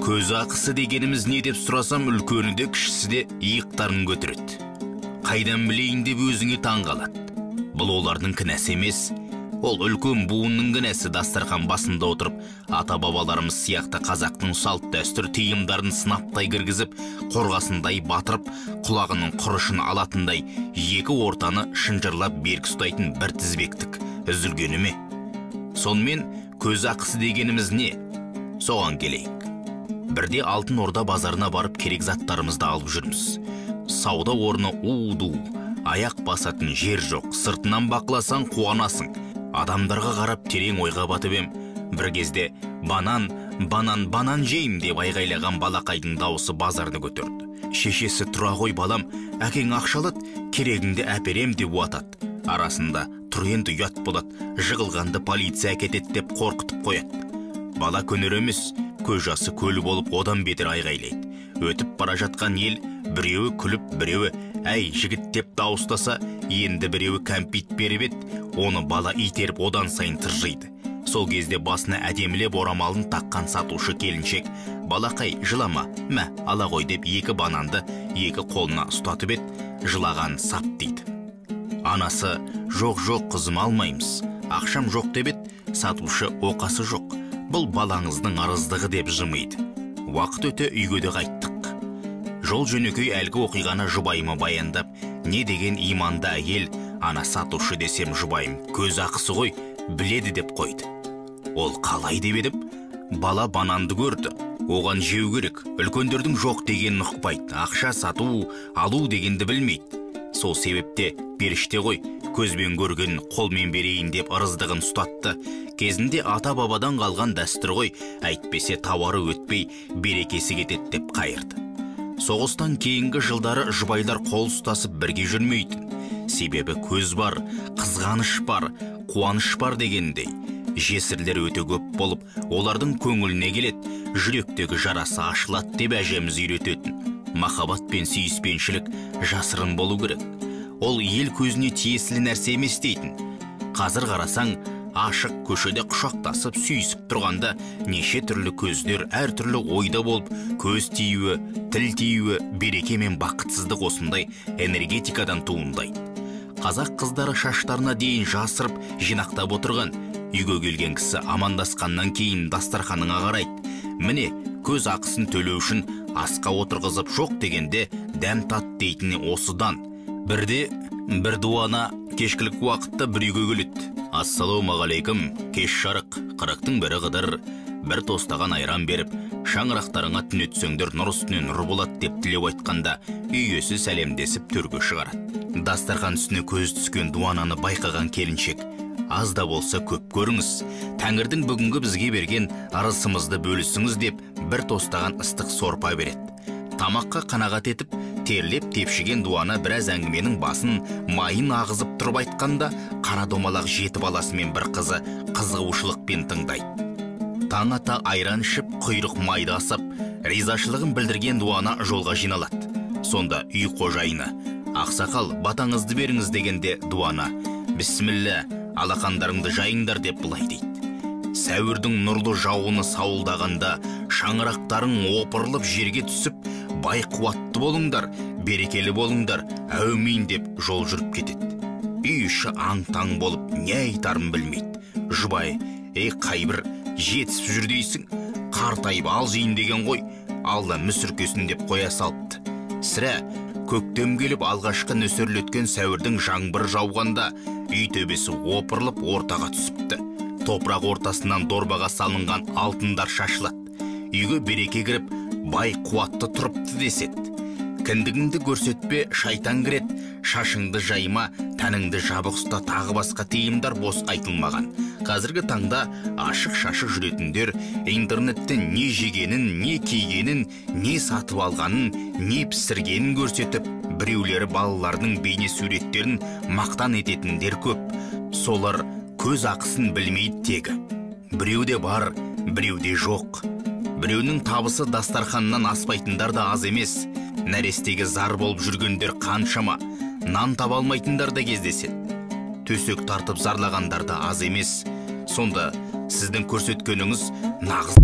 Көз ақысы дегеніміз не деп сұрасам, үлкені де кішісі де иықтарын көтереді. Қайдан білейін деп өзіңе таң қалады. Бұл олардың кінәсі емес. Ол үлкен буынның кінәсі. Дастархан басында отырып, ата-бабаларымыз сияқты қазақтың салт дәстүр тыйымдарын сынаптай кіргізіп, қорғасындай батырып, құлағының құрышын алатындай екі ортаны шынжырлап берік ұстайтын бір тізбектік үзілгені ме? Сонымен көз ақысы дегеніміз не? Соған келейік. Бірде Алтын Орда базарына барып керек заттарымызды алып жүрміз. Сауда орны у-ду, аяқ басатын жер жоқ, сыртынан бақыласаң қуанасың. Адамдарға қарап терең ойға батып ем, бір кезде банан, банан, банан жейм деп айғайлаған балақайдың дауысы базарды көтерді. Шешесі тұра ғой балам, әкең ақша алады, керегіңді әперем деп уатады. Арасында тұр енді ұят болады, жығылғанды полиция әкетеді деп қорқытып қояды. Бала көнер емес, көз жасы көл болып одан бетер айғайлайды. Өтіп бара жатқан ел біреуі күліп, біреуі әй жігіт деп дауыстаса, енді біреуі кәмпит беріп еді, оны бала итеріп одан сайын тыржиды. Сол кезде басына әдемілеп орамалын таққан сатушы келіншек, балақай жылама, мә, ала ғой деп екі бананды екі қолына ұстатып еді, жылаған сап дейді. Анасы, жоқ, жоқ, қызым алмаймыз, ақшам жоқ деп еді, сатушы оқасы жоқ, бұл балаңыздың арыздығы деп жымиды. Уақыт өте үйге де қайттық. Жол жөнекей әлгі оқиғаны жұбайыма баяндап, не деген иманды әйел, ана сатушы десем жұбайым көз ақысы ғой, біледі деп қойды. Ол қалай деп едім, бала бананды көрді, оған жеу керек, үлкендердің жоқ дегенін ұқпайды, ақша сату, алу дегенді білмейді. Сол себепте періште ғой, көзбен көрген қолмен берейін деп ырыздығын ұстатты. Кезінде ата-бабадан қалған дәстүр ғой, әйтпесе тауары өтпей, берекесі кетеді деп қайырды. Соғыстан кейінгі жылдары жұбайлар қол ұстасып бірге жүрмейтін. Себебі көз бар, қызғаныш бар, қуаныш бар дегендей. Жесірлер өте көп болып, олардың көңіліне келеді, жүректегі жарасы ашылады деп әжеміз үйрететін. Махаббат пен сүйіспеншілік жасырын болу керек. Ол ел көзіне тиесілі нәрсе емес дейтін. Қазір қарасаң, ашық көшеде құшақтасып сүйісіп тұрғанда неше түрлі көздер әртүрлі ойда болып, көз тиюі, тіл тиюі, береке мен бақытсыздық осындай энергетикадан туындайды. Қазақ қыздары шаштарына дейін жасырып, жинақтап отырған. Үйге келген кісі амандасқаннан кейін дастарханыңа қарайды. Міне, көз ақысын төлеу үшін асқа отырғызып жоқ дегенде дәм тат дейтіні осыдан. Бірде бір дуана кешкілік уақытта бір үйге келеді. Ассалаумағалейкум, кеш жарық, қырықтың бірі қыдыр, бір тостаған айран беріп, шаңырақтарыңа түнетсеңдер нұр үстіне нұр болады деп тілеу айтқанда, үй иесі сәлемдесіп төрге шығарады. Дастархан үстіне көз түскен дуананы байқаған келіншек, аз да болса көп көріңіз, тәңірдің бүгінгі бізге берген ырысымызды бөлісіңіз деп бір тостаған ыстық сорпа береді. Тамаққа қанағат етіп, терлеп тепшіген дуана біраз әңгіменің басын майын ағызып тұрып айтқанда, қара домалақ жеті баласымен бір қызы қызығушылықпен тыңдайды. Таң ата айран ішіп, құйрық майды асап, ризашылығын білдірген дуана жолға жиналады. Сонда үй қожайыны, ақсақал, батаңызды беріңіз дегенде дуана, бісміллә, алақандарыңды жайыңдар деп былай дейді. Сәуірдің нұрлы жауыны сауылдағанда, шаңырақтарың опырылып жерге түсіп, бай қуатты болыңдар, берекелі болыңдар, әумин деп жол жүріп кетеді. Үй іші аң-таң болып, не айтарын білмейді. Жұбай, ей қайбір жетісіп жүр дейсің, қартайып ал жейін деген ғой, Алла мүсіркесін деп қоя салыпты. Сірә, көктем келіп алғашқы нөсерлеткен сәуірдің жаңбыр жауғанда, үй төбесі опырылып ортаға түсіпті. Топырақ ортасынан дорбаға салынған алтындар шашылады. Үйге береке кіріп, бай қуатты тұрыпты деседі. Кіндігіңді көрсетпе, шайтан кіреді, шашыңды жайма, тәніңді жабық ұста, тағы басқа тыйымдар бос айтылмаған. Қазіргі таңда ашық-шашық жүретіндер интернетте не жегенін, не кигенін, не сатып алғанын, не пісіргенін көрсетіп, біреулері балаларының бейне суреттерін мақтан ететіндер көп. Солар көз ақысын білмейді тегі. Біреуде бар, біреуде жоқ. Біреуінің табысы дастарханнан аспайтындар да аз емес. Нәрестеге зар болып жүргендер қаншама, нан таба алмайтындар да кездеседі. Төсек тартып зарлағандар да аз емес. Сонда сіздің көрсеткеніңіз нағыз